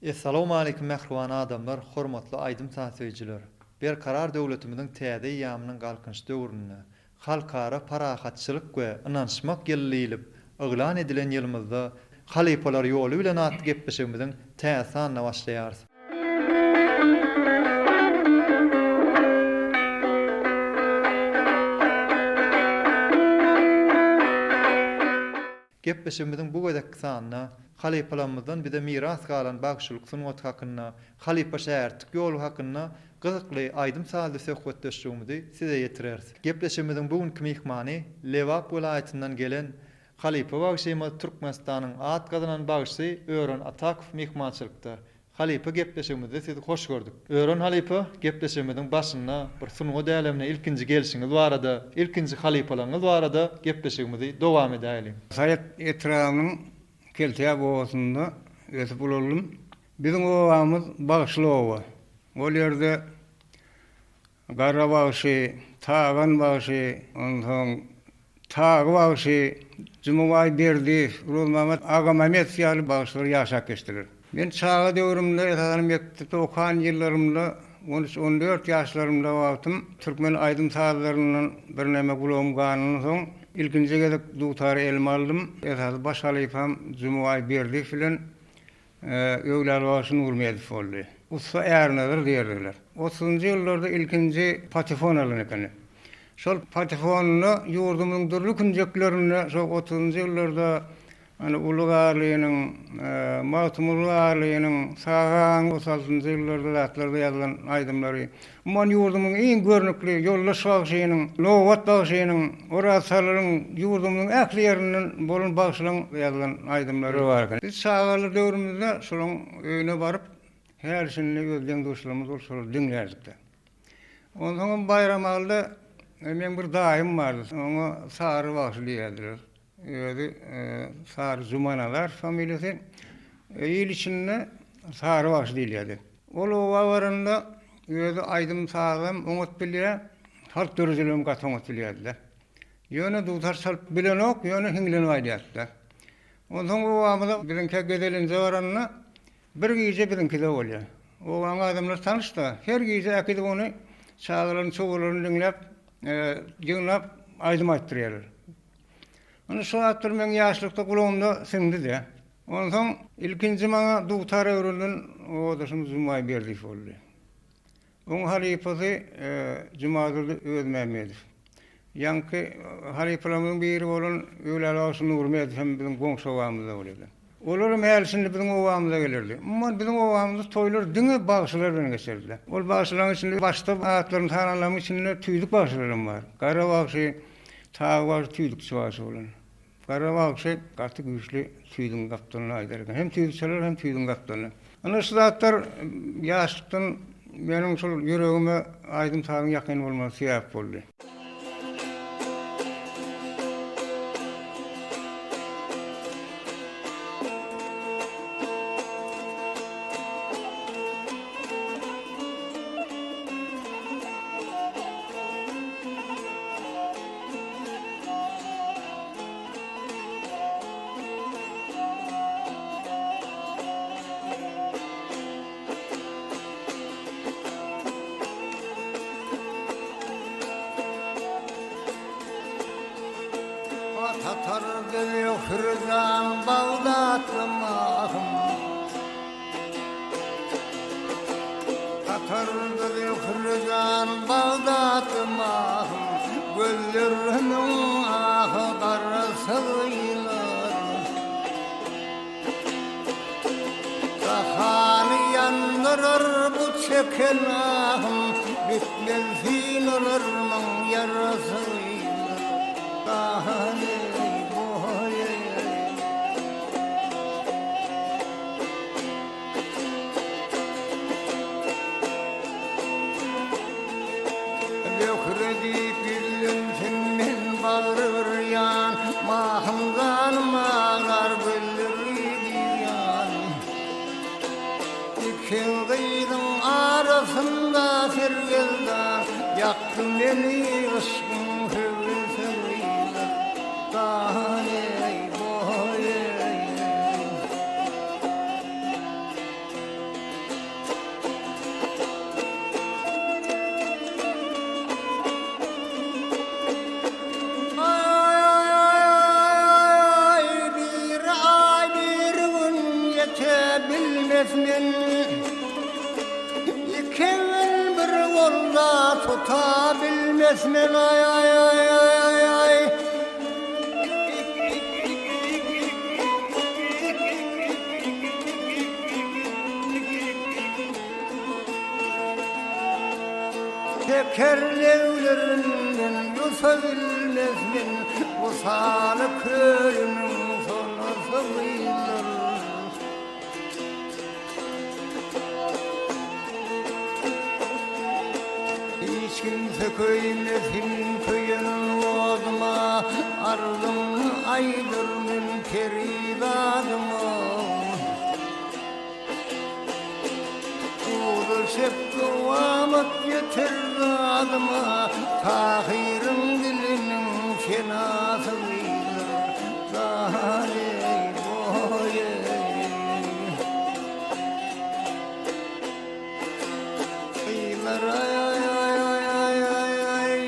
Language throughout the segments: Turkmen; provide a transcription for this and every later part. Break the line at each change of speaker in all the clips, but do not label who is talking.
Essalawmaleýkim mähriban adamlar hormatly aýdym-saz söýüjiler! Berkarar döwletimiziň täze eýýamynyň Galkynyş döwründe, Halkara parahatçylyk we ynanyşmak ýyly diýlip yglan edilen ýylymyzda Halypalar ýoly bilen atly gepleşigimiziň täze sanyna başlaýarys. Gepleşigimiziň bu gezekki sanynda halypalarymyzdan bize miras galan bagşylyk sungaty hakynda, halypa-şägirtlik ýoly hakynda gyzykly aýdym-sazly söhbetdeşligimizi size ýetireris. Gepleşigimiziň bu günki myhmany Lebap welaýatyndan gelen halypa bagşymyz Türkmenistanyň at gazanan bagşysy Ören Atakow myhmançylykda. Halypa gepleşigimizde sizi hoş gördük. Ören halypa gepleşigimiziň başynda bir sungat älemine ilkinji gelşiňiz barada, ilkinji halypalaryňyz barada gepleşigimizi dowam edäýeliň.
Saýat etrabynyň Kelteýap obasynda ösüp ulaldym. Biziň obamyz bagşyly oba. Ol ýerde Gara bagşy, Tagan bagşy, onsoň Tagy bagşy, Jumabaý Berdiýew, Rozmamat Agamämmedow ýaly bagşylar ýaşap geçdiler. Men çaga döwrümde, esasanam mekdepde okan ýyllarymda, on üç, on dört ýaşlarymda wagtym türkmen aýdym-sazlaryndan birneme gulagym ganandan soň, ilkinji gezek dutary elime aldym. Esasy baş halypam Jumabaý Berdiýew bilen Öwlal bagşy Nurmedow boldy. Ussa Ärnazar diýerdiler. Otuzynjy ýyllarda ilkinji patefon alan ekeni. Şol patefonda ýurdumyzyň dürli künjeklerinde şo otuzynjy ýyllarda ýani Uly Garlynyň, Magtymguly Garlynyň, Sahy agaň otuz altynjy ýyllarda zatlarda ýazylan aýdymlary, Umuman, ýurdumyzyň iň görnükli Ýoldaş bagşynyň, Nobat bagşynyň, Oraz Salyryň, ýurdumyzyň ähli ýerinden bolan bagşylaryň ýazylan aýdymlary bar eken. Biz çagalar döwrümizde şolaryň öýüne baryp, häli-şindi öz deň-duşlarymyz bolup şolary diňlärdik-de. Onsoňam Baýramalyda meň bir daýym bardy, oňa Sary bagşy diýerdiler. Özi Sary Jumanazar familiýasy. Il içinde Sary bagşy diýilýärdi. Ol oba baranda özi aýdym-sazam oňat bilýär, halk döredijiligem gaty oňat bilýärdi-de. Ýöne dutar çalyp bilenok, ýöne hiňlenip aýdýardy-da. Onsoň obamyza biziňkä gezelenje baranda bir gije biziňkide bolýar. Obaň adamlary tanyş-da, her gije äkidip ony çagalaryny, çowalaryny diňläp, ýygnap aýdym aýtdyrýarlar. Ine şu zatlar meň ýaşlykda gulagymda siňdi-de. Onsoň ilkinji maňa dutar öwreden obadaşym Jumaý Berdiýew boldy. Oň halypasy Jumadurdy Öwezmämmedow. Ýaňky halypalarymyzyň biri bolan Öwlal bagşy Nurmedow hem biziň goňşy obamyzda bolýardy. Olar hem häli-şindi biziň obamyza gelerdi. Umuman, biziň obamyzda toýlar diňe bagşylar bilen geçerdi. Ol bagşylaryň içinde başda atlaryny sananlaryň içinde tüýdük bagşylar hem bar. Gara bagşy, Tagy bagşy tüýdükçi bagşy bolan. Gara bagşy gaty güýçli tüýdügiň gapdalynda aýdar eken. Hem tüýdük çalar, hem tüýdügiň gapdalynda. Ynha şu zatlar ýaşlykdan meniň şol ýüregime aýdym-sazyň ýakyn bolmagyna sebäp boldy.
Tatar bizi hürjan Bagdatly mahym Tatar bizi hürjan Bagdatly mahym Gözlerimiň ahy gara sygylar Jahany ýandyrar bu çeken ahym, Bitmez synalarmyň ýarasy Dahan-eý, boý-eý. Zöhre diýip ýüzlensin men bagry bir ýan, Mahym ganym aglar gözleri girýan. Iki gyzyň arasynda sergezdan, Ýakdy meni yşkyň höwesi gyzlar. Dahan-eý, boý-eý. bilmez men. Iki el bir golda tuta bilmez men aý aý aý aý aý aý. Şeker leblerinden ýusa bilmez men, Wysaly kölüniň sonasy gyzdyr. Hiç kimse köýmesin köýen oduma, Arzymny aýdyr men perizadyma. Uly şep dowamat ýeter dadyma, Tahyryň diliniň senasy gyzyr, Zaleý boý-eý. Gyzlar aý-aý-aý-aý-aý-aý.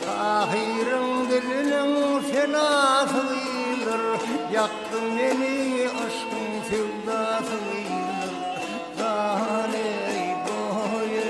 Tahyryň diliniň senasy gyýylar, Ýakdy meni yşkyň söwdasy gyýylar, Jan-eý, boý-eý.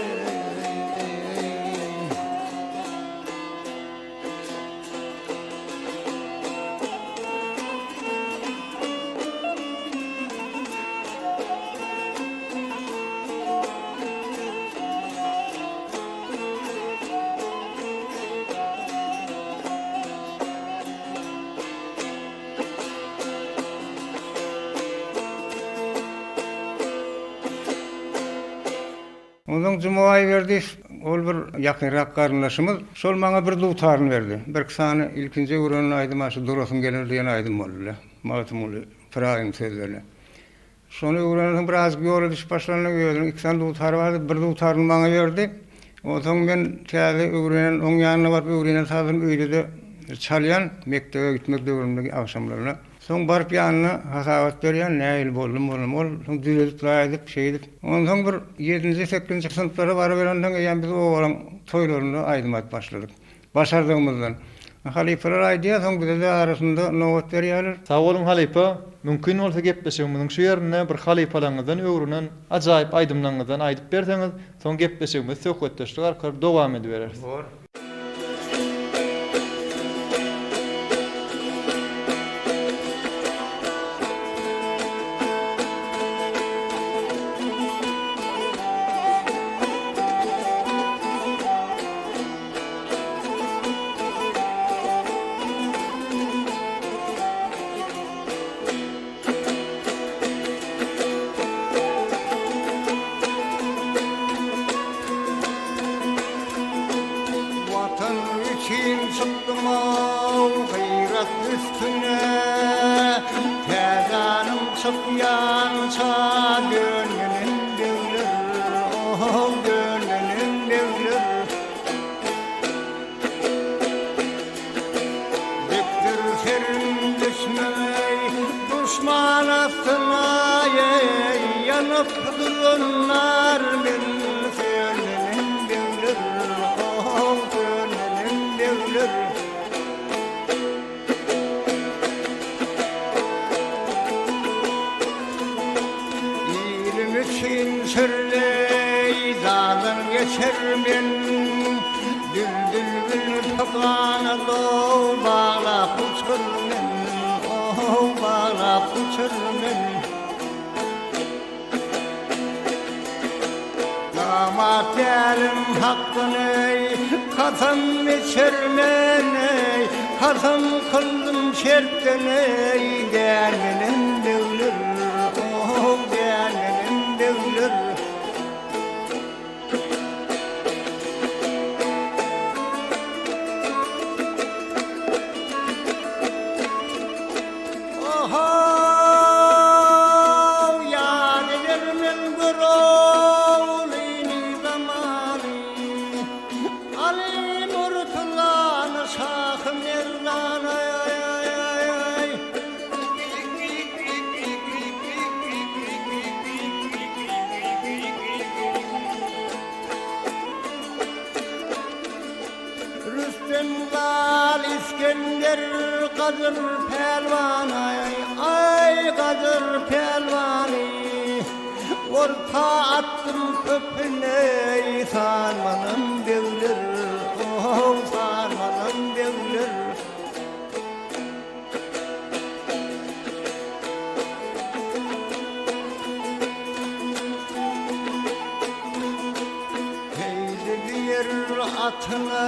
Onsoň Jumabaý Berdiýew, ol bir ýakynrak garyndaşymyz, şol maňa bir dutaryny berdi. Birki sany ilkinji öwrenen aýdym-a şu Durasym geler diýen aýdym boldy-da, Magtymguly Pyragynyň sözlerine. Şony öwrenensoň birazjyk ýola düşüp başlanda özüniň iki sany dutary bardy, bir dutaryny maňa berdi. Onsoň men täze öwrenen, oň ýanyna baryp öwrenen sazymy öýde-de çalýan, mekdebe gitmek döwrümde agşamlaryna. Soň baryp ýanyna hasabat berýän, nähili boldum boldum. Ol soň düzedip zaý edip, şeýdip. Onsoň bir ýedinji, sekizinji synplara baryberensoň eýýäm biz obalaň toýlarynda aýdym aýdyp başladyk. Başardygymyzdan. Halypalar aýdýar, soň bize-de arasynda nobat berýärler.
Sag boluň halypa, mümkin bolsa gepleşigimiziň şu ýerinde bir halypalaryňyzdan öwrenen ajaýyp aýdymlaryňyzdan aýdyp berseňiz, soň gepleşigimizi söhbetdeşlik arkaly dowam edibereris.
Bor.
Watan üçin çykdym-ow gyrat üstüne, Täzäniň çykýança dönmenem begler, ow, dönmenem begler. Dikdir serim düşmeý duşman astyna, eý, Ýanyp duranlar men sönmenem begler, ow, sönmenem begler. Ilim üçin sürleý dadan geçer men, Düldül gülpi ganat-ow baglap uçar men, ow, baglap uçar men. Namart ýaryň hakkyny kasam içirmen-eý, Kasam kyldym şertden-eý, dänmenem begler, oh, dänmenem begler. Ohow, ýad eder men Göroglyny zamany, Aly Murtuzany şahy Merdany-aý-aý-aý. Gal Isgender Gadyr pälwanaý, aý Gadyr pälwany, Orta atdym köpüne, sanmalam begler, ow, sanmalam begler. Heýde diýer atyna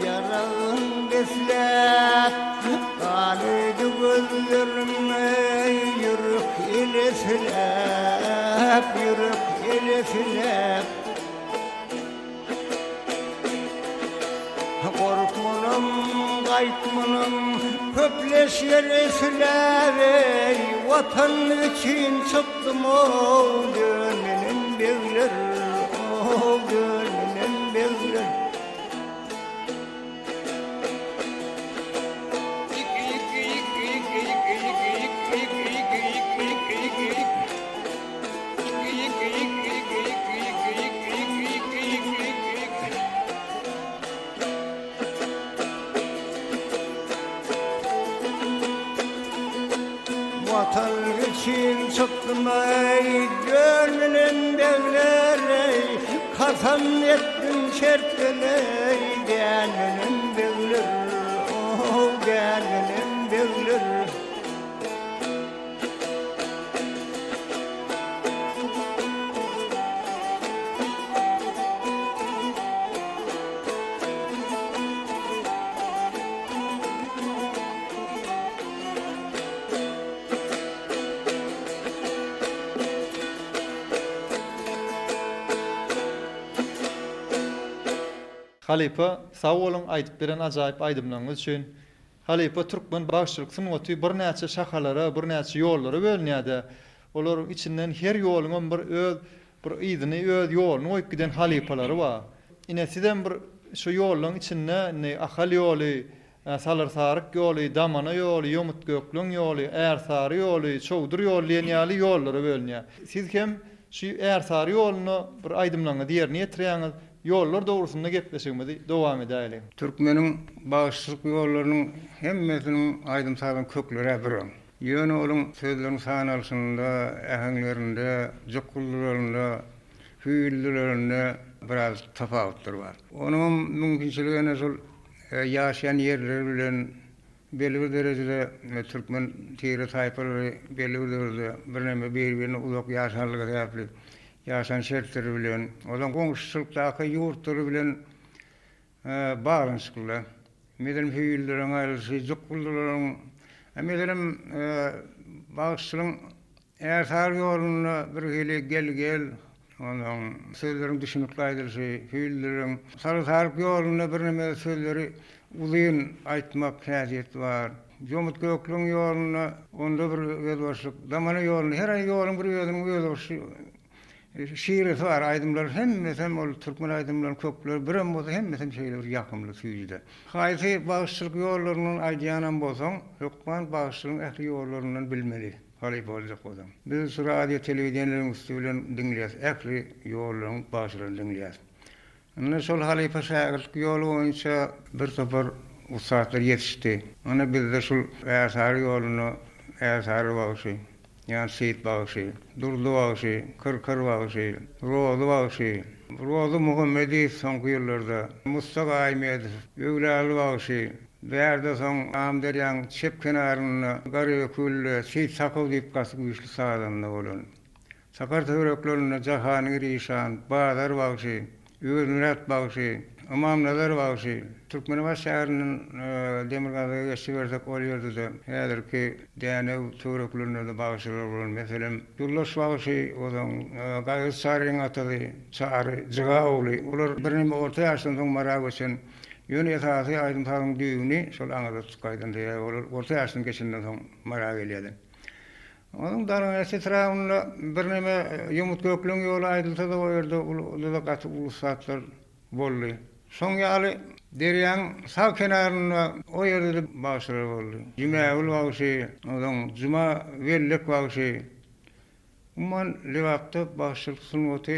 ýaragyn besläp, Galydy gözlerime ýürek ele siläp, Ýürek ele siläp. Gorkmanam, gaýtmanam, köp leşgeri siläp, eý, Watan üçin çykdym-ow, dönmenen begler, ow, dönmenen begler. Watan üçin çykdym eý, dönmelen begler eý, Kasam etdim şertden eý, dänmelen begler, ow, dänmelen begler.
Halypa sag boluň aýdyp beren ajaýyp aýdymlaryňyz üçin. Halypa türkmen bagşyçylyk sungaty birnäçe şahalara, birnäçe ýollara bölünýär-de, olaryň içinden her ýoluňam bir öz bir yzyny, öz ýoluny goýup giden halypalary bar. Ine, sizem bir şu ýollaryň içinde indi Ahal ýoly, Salyr-Saryk ýoly, Damana ýoly, Ýomut-Gökleň ýoly, Ärsary ýoly, Çowdur ýoly diýen ýaly ýollara bölünýär. Siz hem şu Ärsary ýolunda bir aýdymlaryňyzy ýerine ýetirýäňiz. Ýollar dogrusynda gepleşigimizi dowam edäýeliň.
Türkmeniň bagşyçylyk ýollarynyň hemmesiniň aýdym-sazyň kökleri-ä bir. Ýöne olaň sözleriň sanalyşynda, äheňlerinde, jukguldylarynda, hüýüldilerinde biraz tapawutlar bar. Onuňam mümkinçiligi ene şol ýaşaýan ýerleri bilen Belli bir derejede türkmen tire-taýpalary belli bir döwürde birneme bir-birine uzak ýaşanlygy sebäpli ýaşan şertleri bilen, olaryň goňşuçylykdaky ýurtlary bilen baglanyşykly. Meselem, hüýrleriň aýrylyşy, jukgulylaryň, meselem, bagşyçylygyň Ärsary ýolunda bir hili gel-gel, onsoň sözleriň düşünikli aýdylyşy, hüýlleriň Saly-Saryk ýolunda birneme sözleri uzyn aýtmak häsiýeti bar. Ýomut-Gökleň ýolunda onda bir özbaşlyk, Damana ýolunda her aý ýoluň bir özüniň özboluşly şiresi bar. Aýdymlar hemmesem ol türkmen aýdymlaryň kökleri birem bolsa hemmesem şeýle bir ýakymly, süýjüde. Haýsy bagşyçylyk ýollaryndan aýdýanam bolsaň, hökman bagşyçylygyň ähli ýollaryndan bilmeli. Halypa boljak bolsaň. Biz şu radio telewideniýeleriň üsti bilen diňleýäs, ähli ýollaryň bagşylaryny diňleýäs. Indi şol halypa şägirtlik ýoly boýunça bir topar ussatlar ýetişdi. Ine bizde şul Ärsary ýolunda Ärsary bagşy, ýagny Seýit bagşy, Durdy bagşy, Kyrkyr bagşy, Rozy bagşy, Rozy Muhammediýew soňky ýyllarda, Mussa Gaýymedow, Öwlaly bagşy, Bärde soň Amyderýaň çep kenarynda Garabekülde Seýit Sakow diýip gaty güýçli sazanda bolan. Sakar töwereklerinde Jahangir işan, Bazar bagşy, Öwezmyrat bagşy, Ymamnazar bagşy, Türkmenabat şäherinden demirgazyga geçibersek ol ýerde-de häzirki Dänew töwereklerinde-de bagşylar bolan. Meselem, Ýoldaş bagşy, ozaň Gaýgyz Çaryň atasy Çary Jyga ogly. Olar birneme orta ýaşdan soň Mara göçen. Ýöne esasy aýdym-sazyň düýbüni şol aňyrda tutup gaýdan sebäbi olar orta ýaşdan geçenden soň Mara gelýärler. Onuň Darganäs etrabynda birneme Ýomut-Gökleň ýoly aýdylsa-da o ýerde uly-da gaty uly ussatlar boldy. Şoň ýaly derýaň sag kenarynda o ýerde-de bagşylar boldy. Jumägül bagşy, onsoň Juma Wellek bagşy, Umuman, Lebapda bagşyçylyk sungaty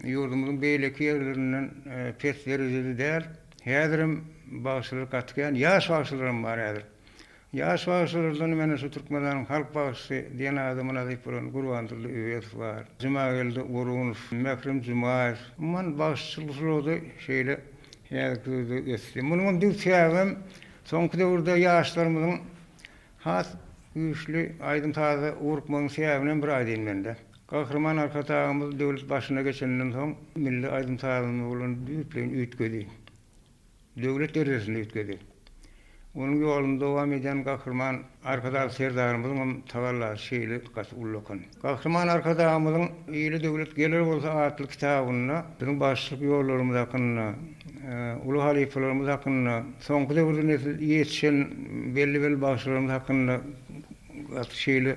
ýurdumyzyň beýleki ýerlerinden pes derejede däl. Häzirem. bagşylar gaty kän, ýaş bagşylaram bar häzir. Ýaş bagşylardan mena şu Türkmenistanyň halk bagşysy diýen ada mynasyp bolan Gurbandurdy Öwezow bar, Jumageldi Orunow, Mährem Jumaýew. Umuman, bagşyçylyk sungaty şeýle häzirki döwürde ösdi. Munuňam düýp sebäbem soňky döwürde ýaşlarymyzyň has güýçli aýdym-saza ugrukmagynyň sebäbinem bir aýdaýyn mende. Gahryman Arkadagymyz döwlet başyna geçenden soň milli aýdym-sazymyz bolan düýpleýin üýtgedi. Döwlet derejesinde üýtgedi. Onuň ýoluny dowam edýän Gahryman Arkadag Serdarymyzyň hem tagallasy şeýle gaty ullakan. Gahryman Arkadagymyzyň Ile döwlet geler bolsa atly kitabynda biziň bagşyçylyk ýollarymyz hakynda, uly halypalarymyz hakynda, soňky döwürde nesil ýetişen belli-belli bagşylarymyz hakynda gaty şeýle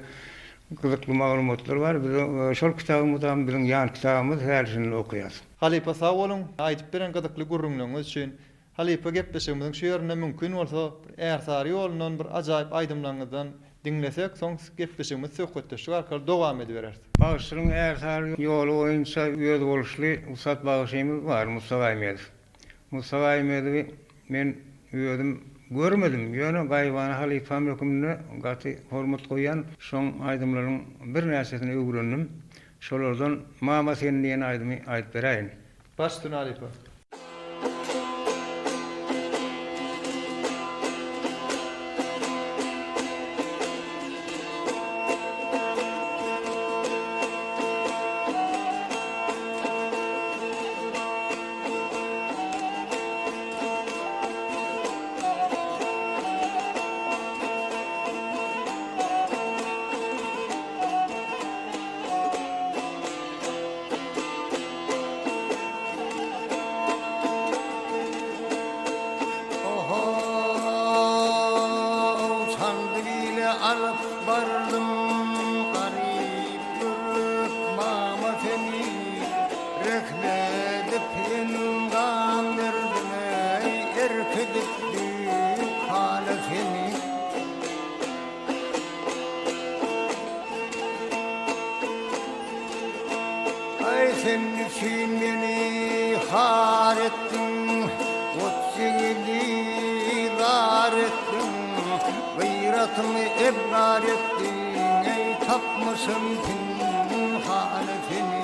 gyzykly maglumatlar bar. Biz şol kitaby mydama biziň ýan kitabymyz häli-şindi okaýarys.
Halypa sag boluň aýdyp beren gyzykly gürrüňleriňiz üçin. Halypa gepleşigimiziň şu ýerinde mümkin bolsa bir Ärsary ýolundan bir ajaýyp aýdymlaryňyzdan diňlesek soň gepleşigimizi söhbetdeşlik arkaly dowam edibereris.
Bagşynyň Ärsary ýoly boýunça özboluşly ussat bagşymyz bar Musa Gaýmedow. Musa Gaýmedowy men özüm görmedim ýöne gaýybana halypam höküminde gaty hormat goýýan şoň aýdymlarynyň birnäçesini öwrendim. Şolardan Mama sen diýen aýdymy aýdyp beräýin.
Baş üstüne halypa.
Ohow, Çandybile alyp bardym, Garyp görüp mama seni, Rehm edip engam berdim-eý, Erk edip dükana seni. Aý sen üçin meni har etdiň, Goç ýigidi zar etdiň, Gyratymy ebgar etdiň, Eý tapmyşym pynhany seni.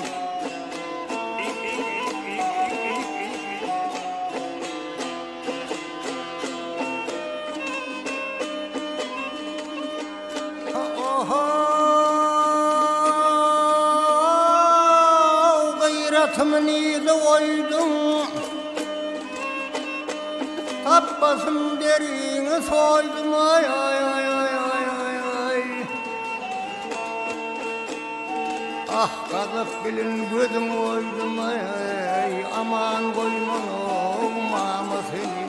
Ohow, gaýratymy nirde goýduň? Tapbasym deriňi soýdum, aý-aý-aý-aý-aý-aý. Ah, gazap bilen gözüň oýdum, aý, aman goýman-ow, mama seni.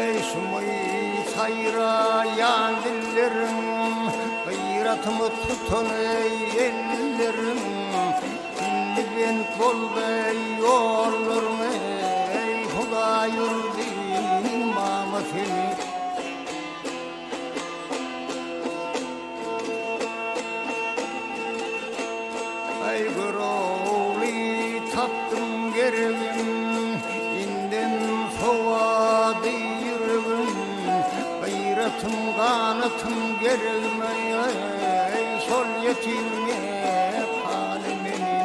Eý, şumy saýraýan dilleriň, Gyratymy tutan eý, elleriň, Indi bent boldy ýollaryň, Eý, Hudaý urdy mama seni. Aý Görogly tapdym geregim, Indem sowady ýüregim, Gaýratym, ganatym geregim, Aý, şol ýetirme hany meni.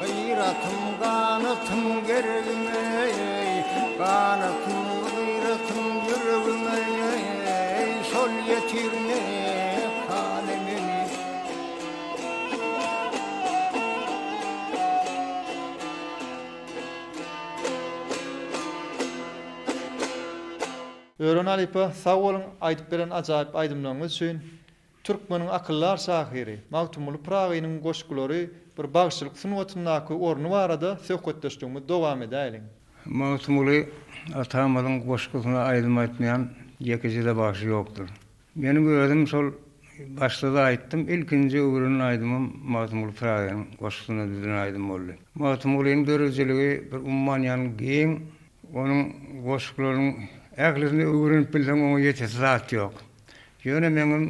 Gyratym ganatym geregime Ganatym gyratym ýüregime Şol ýetirme hany meni.
Ören halypa sag boluň aýdyp beren ajaýyp aýdymlaryňyz üçin. Türkmeniň akyldar şahyry Magtymguly Pyragynyň goşgulary bir bagşylyk sungatyndaky orny barada söhbetdeşligimizi dowam edäýeliň.
Magtymguly atamyzyň goşgusyna aýdym aýtmaýan ýekeje-de bagşy ýokdur. Meniň özüm şol başda-da aýtdym, ilkinji öwrenen aýdymym Magtymguly Pyragynyň goşgusyna düzülen aýdym boldy. Magtymgulynyň döredijiligi bir umman ýaly giň, onuň goşgularynyň ählisini öwrenip bilseň oňa ýetesi zat ýok. Ýöne meňem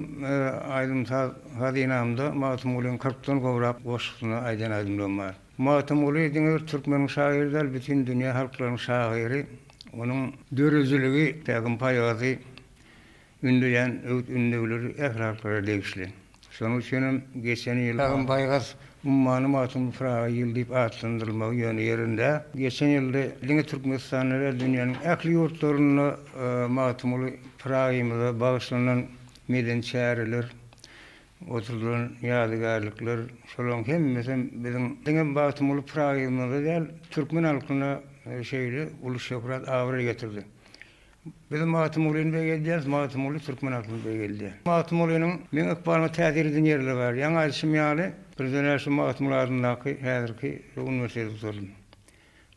aýdym-saz hazynamda Magtymgulynyň kyrkdan gowrak goşgusyna aýdan aýdymlarym bar. Magtymguly diňe bir türkmeniň şahyry däl, bütin dünýä halklarynyň şahyry. Onuň döredijiligi, pähim-paýhasy, ündeýän öwüt-ündewleri ähli halklara degişli. Şonuň üçin hem geçen ýyl Pähim-paýhas ummany Magtymguly Pyragy ýyly diýip atlandyrylmagy ýöne ýerden däl. Geçen ýylda diňe Türkmenistanda däl, dünýäniň ähli ýurtlarynda Magtymguly Pyragymyza bagyşlanan medeni çäreler, oturdylan ýadygärlikler, şolaryň hemmesem biziň diňe Magtymguly Pyragymyza däl, türkmen halkyna şeýle uly şöhrat-abraý getirdi. Biz Magtymgulyny beýgeldýäris, Magtymguly türkmen halkyny beýgeldýär. Magtymgulynyň meň ykbalyma täsir eden ýerleri bar. Ýaňy aýdyşym ýaly, birden-ä şu Magtymguly adyndaky häzirki uniwersiteti gutardym.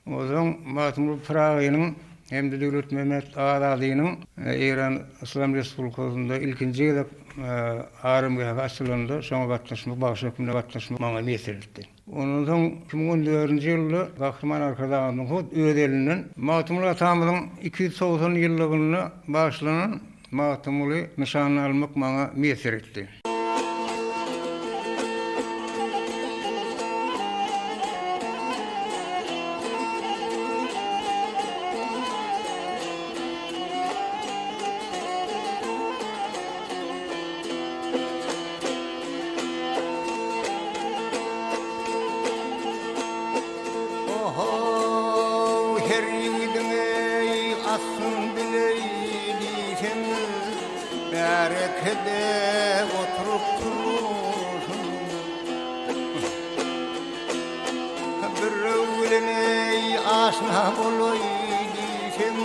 Onsoň Magtymguly Pyragynyň hem-de Döwletmämmet Azadynyň Eýran Yslam Respublikasynda ilkinji gezek aramgähi açylanda şoňa gatnaşmak, bagşy hökmünde gatnaşmak maňa miýesser etdi. Ondan soň 2014-nji ýylda Gahryman Arkadagymyzyň hut öz elinden Magtymguly atamyzyň 290 ýyllygyna bagyşlanan Magtymguly nyşanyny almak maňa miýesser etdi.
Ohow, her ýigidiň eý, aslyn bileý diýseň, Märekede oturyp turuşyn. Birew bilen eý, aşna bolaý diýseň,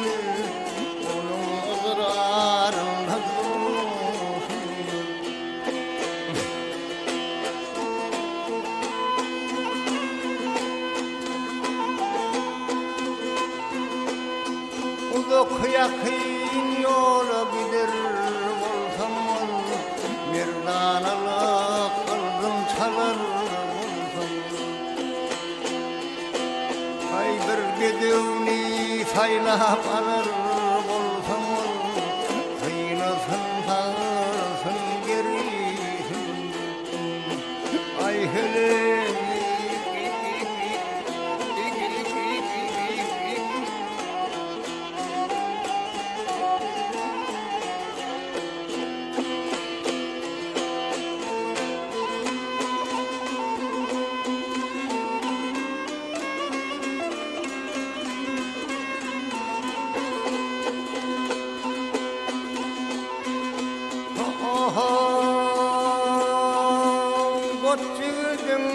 Onuň ygrarynda duruşyn. Uzak ýakyn ýola gider bolsaň ol merdanalyk gyldym çalar bolsaň. Aý bir bedewni saýlap alar bolsaň ol synasyn sagsyn gerisin. Aý heleý. Goç ýigidiň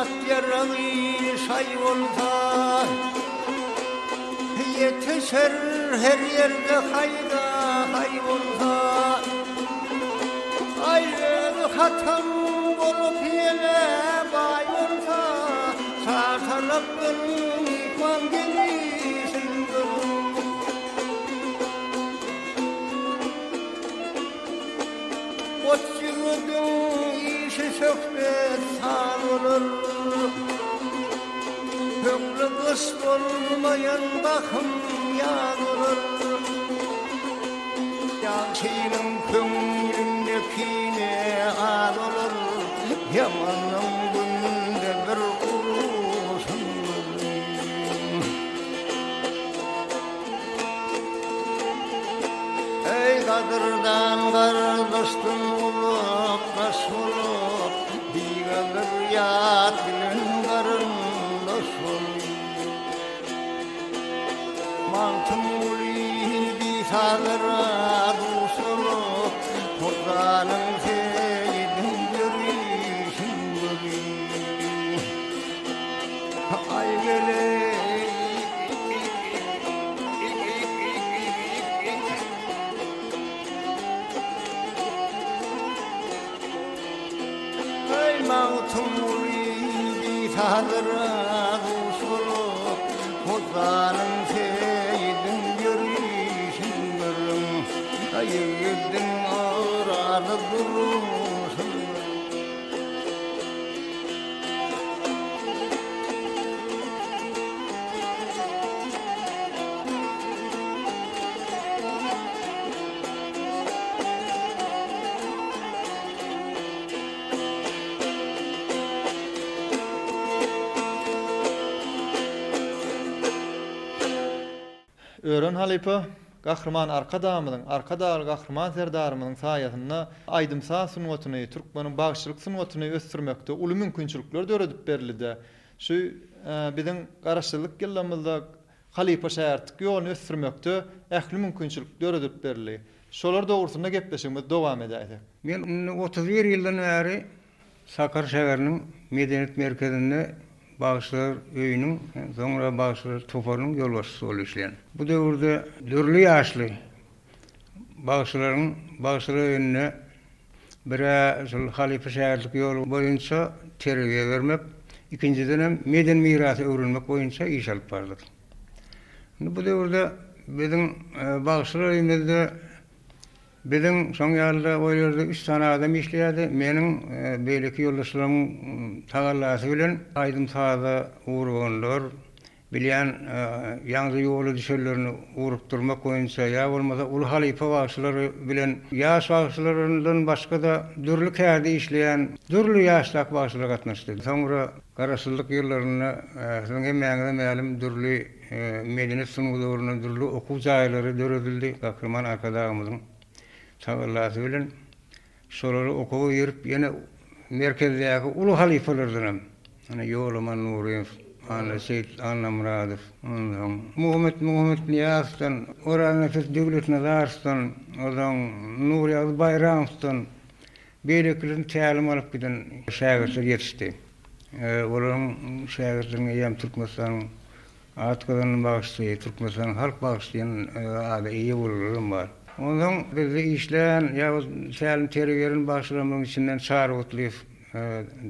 at-ýaragy şaý bolsa, Ýetişer her ýerde haýda-haý bolsa. Aý özi hatam bolup ýene baý bolsa, Çar tarapdan myhman gelişin görüň. Goç ýigidiň işi söhbet saz bolar. Köňli gyş bolmaýan bahym ýaz bolar. Ýagşynyň köňlünde kine az bolar. Ýamanyň günde bir uruşyn görüň. Eý gadyrdan gardaşdan uzak daş bolup, Bigadyr ýat bilen garyndaş bolup. Magtymguly bisazlara duş bolup, Hojanyň Seýidiň ýörişin görüň. Aý weleý. Eý Magtymguly diýsalara duş bolup, Hojanyň Seýidiň ýörişin görüň. Aý ýigidiň.
Ören halypa Gahryman Arkadagymyzyň, Arkadagly Gahryman Serdarymyzyň saýasynda aýdym-saz sungatyny, türkmeniň bagşylyk sungatyny ösdürmekde uly mümkinçilikler döredip berildi-de. Şu biziň Garaşsyzlyk ýyllarymyzda halypa-şägirtlik ýoluny ösdürmekde ähli mümkinçilik döredilip berildi. Şolar dogrusynda gepleşigimizi dowam edäýsek.
Men indi 31 ýyldan bäri Sakar şäheriniň medeniýet merkezinde bagşylar öýüniň, soňra bagşylar toparynyň ýolbaşçysy bolup işleýän. Bu döwürde dürli ýaşly bagşylaryň bagşylar öýünde bir-ä şol halypa-şägirtlik ýoly boýunça terbiýe bermek, ikinjidenem medeni mirasy öwrenmek boýunça iş alyp bardyk. Indi bu döwürde biziň bagşylar öýümizde Biziň şoň ýaly-da o ýerde üç sany adam işleýärdi. Meniň beýleki ýoldaşlarymyň tagallasy bilen aýdym-saza ugruklanlar, bilýän ýaňja ýola düşenlerini ugrukdyrmak boýunça ýa bolmasa uly halypa bagşylar bilen ýaş bagşylardan başga-da dürli kärde işleýän dürli ýaşdaky bagşylar gatnaşdy. Soňra Garaşsyzlyk ýyllarynda siziň hemmäňize mälim dürli medeniýet sungaty ugrunda dürli okuw jaýlary döredildi Gahryman Arkadagymyzyň tagallasy bilen. Şolary okuwa girip ýene merkezdäki uly halypalardanam, ýagny Ýolaman Nuryýew, Annaseýit Annamyradow, onsoň Muhammet Muhammetnyýazowdan, Oraznepes Döwletnazarowdan, onsoň Nurýagdy Baýramowdan, Beýlekilerden tälim alyp giden şägirtler ýetişdi. Olaryň şägirtleriniň eýýäm Türkmenistanyň at gazanan bagşysy, Türkmenistanyň halk bagşysy diýen ada eýe bolanlaram bar. Onsoň bizde işlän ýa tälim-terbiýe beren bagşylarymyzyň içinden Çary Gutlyýew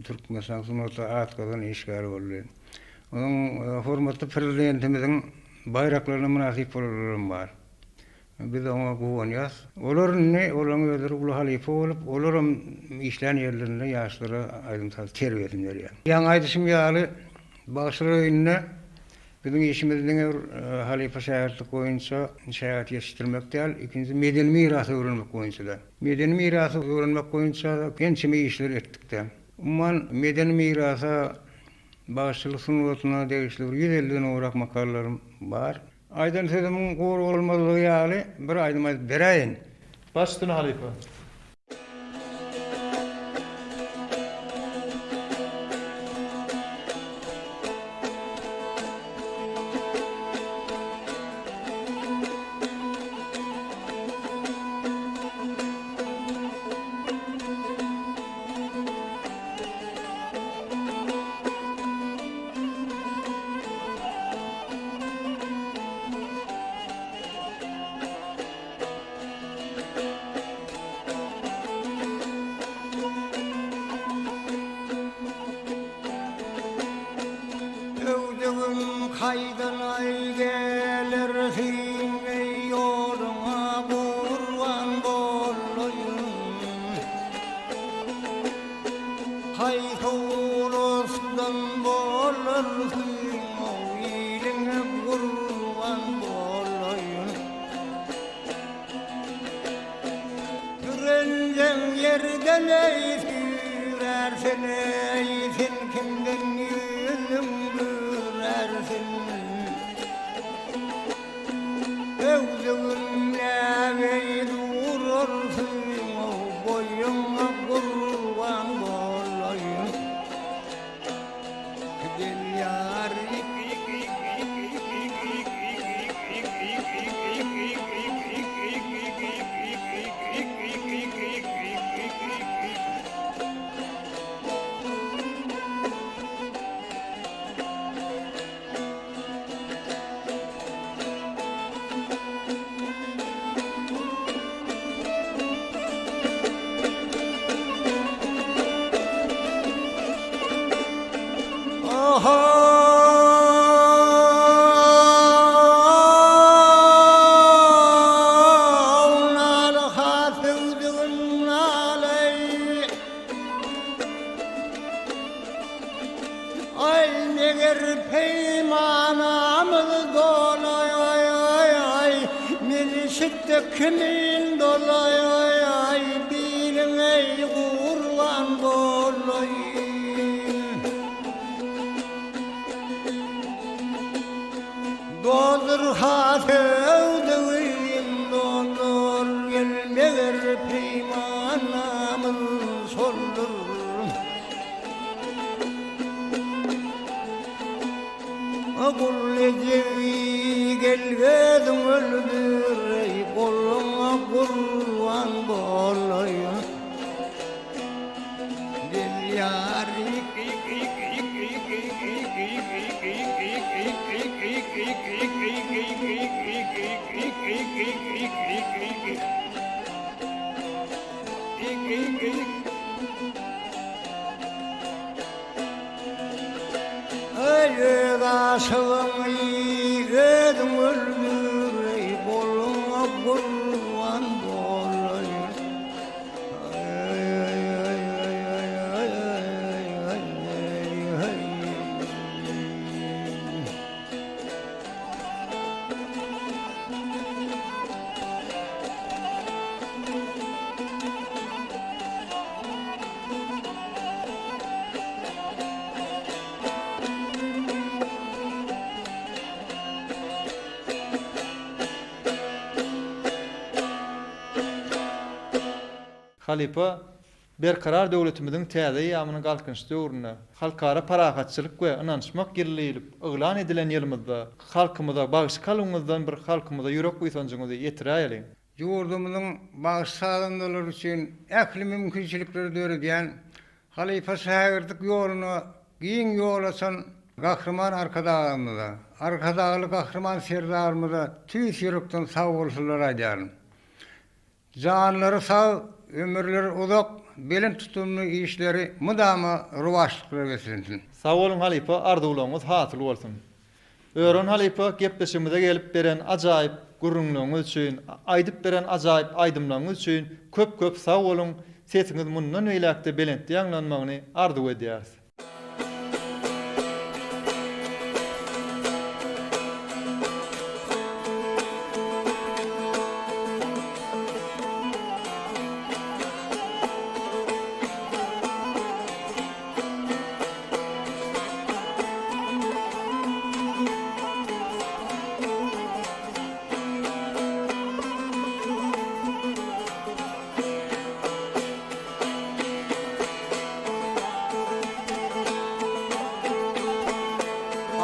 Türkmenistanyň sungatda at gazanan işgäri boldy. Onuň hormatly Prezidentimiziň baýraklaryna mynasyp bolanlaram bar. Biz oňa guwanýas. Olar indi, olaryň özleri uly halypa bolup, olaram işlän ýerlerinde ýaşlara aýdym-saz terbiýesini berýär. Ýaňy aýdyşym ýaly, bagşylar öýünde biziň işimiz diňe bir halypa-şägirtlik boýunça şägirt ýetişdirmek däl, ikinjisi medeni mirasy öwrenmek boýunça-da. Medeni mirasy öwrenmek boýunça ençeme işler etdik-de. Umuman, medeni mirasa, bagşyçylyk sungatyna degişli bir 150-den gowrak makalalarym bar. Aýdan sözümiň gury bolmazlygy ýaly bir aýdym aýdyp beräýin.
Baş üstüne halypa.
Öwdügim kaýdan aý gelersiň eý ýoluňa gurban bolaýyn. Haýsy ulusdan bolarsyň-ow, iliňe gurban bolaýyn. Sürenjeň ýerden eý, sürärsen eý, sen kimden ýüzüň bürärsin. Öwzügim nägeý durarsyň-ow, boýuňa gurban bolaýyn. Gel ýar. Aý meger peýmanamyz dolaý Men işikde kimin dolaý Biliň-eý gurban bolaýyn. Doldurmaň. Barha söwdügim doldur Gel meger peýmanamyz şoldur. Gul ejebi gel özüň öldür eý goluňa gurban bolaýyn. Gel ýar. Öz aşygyňy özüň öldür, eý, goluňa gurban bolaýyn.
Halypa Berkarar döwletimiziň täze eýýamynyň Galkynyş döwründe, Halkara parahatçylyk we ynanyşmak ýyly diýlip yglan edilen ýylymyzda halkymyza bagşy kalbyňyzdan bir halkymyza ýürek buýsanjyňyzy ýetiräýeliň.
Ýurdumyzyň bagşy-sazandalary üçin ähli mümkinçilikleri döredýän, halypa-şägirtlik ýoluna giň ýol açan Gahryman Arkadagymyza, Arkadagly Gahryman Serdarymyza tüýs ýürekden sagbolsunlar aýdýaryn. Janlary sag, ömürleri uzak, belent tutumly işleri mydama rowaçlyklara beslensin.
Sag boluň halypa arzuwlaryňyz hasyl bolsun. Ören halypa gepleşigimize gelip beren ajaýyp gürrüňleriňiz üçin, aýdyp beren ajaýyp aýdymlaryňyz üçin köp köp sag boluň, sesiňiz mundan beýläkde belentde ýaňlanmagyny arzuw edýäris.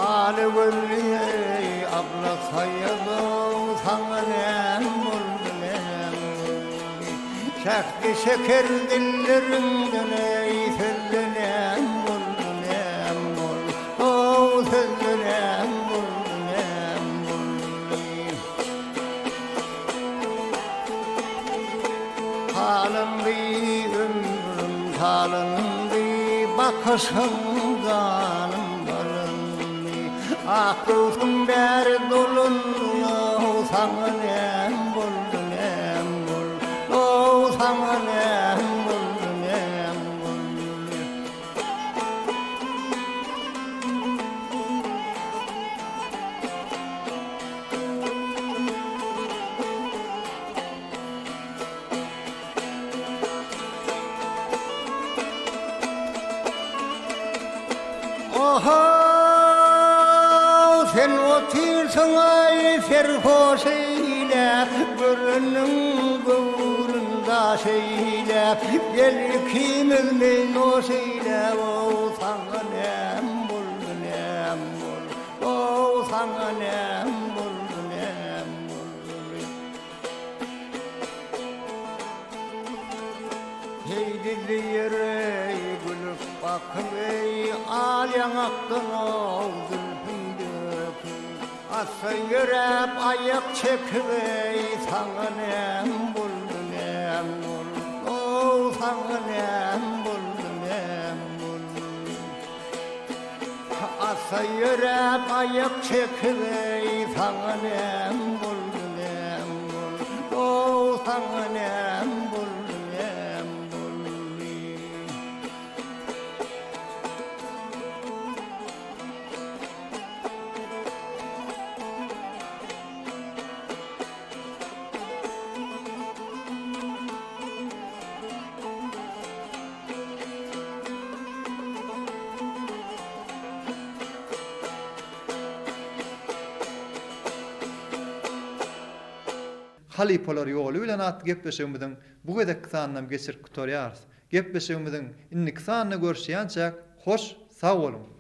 Aly gözli eý abla saýadow saňa näm boldy näm boldy Şähdi şeker dilleriňden eý sözle näm boldy näm boldy Ow sözle näm boldy näm boldy Talandy ömrüm talandy Bakyşyň janym alyndy Ak göwsüň bäri dolandy Ow saňa näm boldy näm boldy Ow saňa näm boldy näm boldy. Ohow, sen otyrsyň-aý serhoş eýläp, Göreniň göwnün daş eýläp, Gel ikimiz meý-noş eýläp-ow, Saňa näm boldy, näm boldy, Ow, saňa näm boldy, näm boldy. Heýdi diýer-eý, gülüp bakyp-eý, Al ýaňakdan-ow zülpüň döküp. Assa ýöräp, aýak çekip-eý, Saňa näm boldy, näm boldy, Ow, saňa näm boldy, näm boldy. Assa ýöräp, aýak çekip-eý, Saňa näm boldy, näm boldy, Ow, saňa näm boldy, näm boldy.
Halypalar ýoly bilen atly gepleşigimiziň bu gezekki sanynam geçirip gutarýarys. Gepleşigimiziň indiki sanynda görüşýänçäk hoş sag boluň!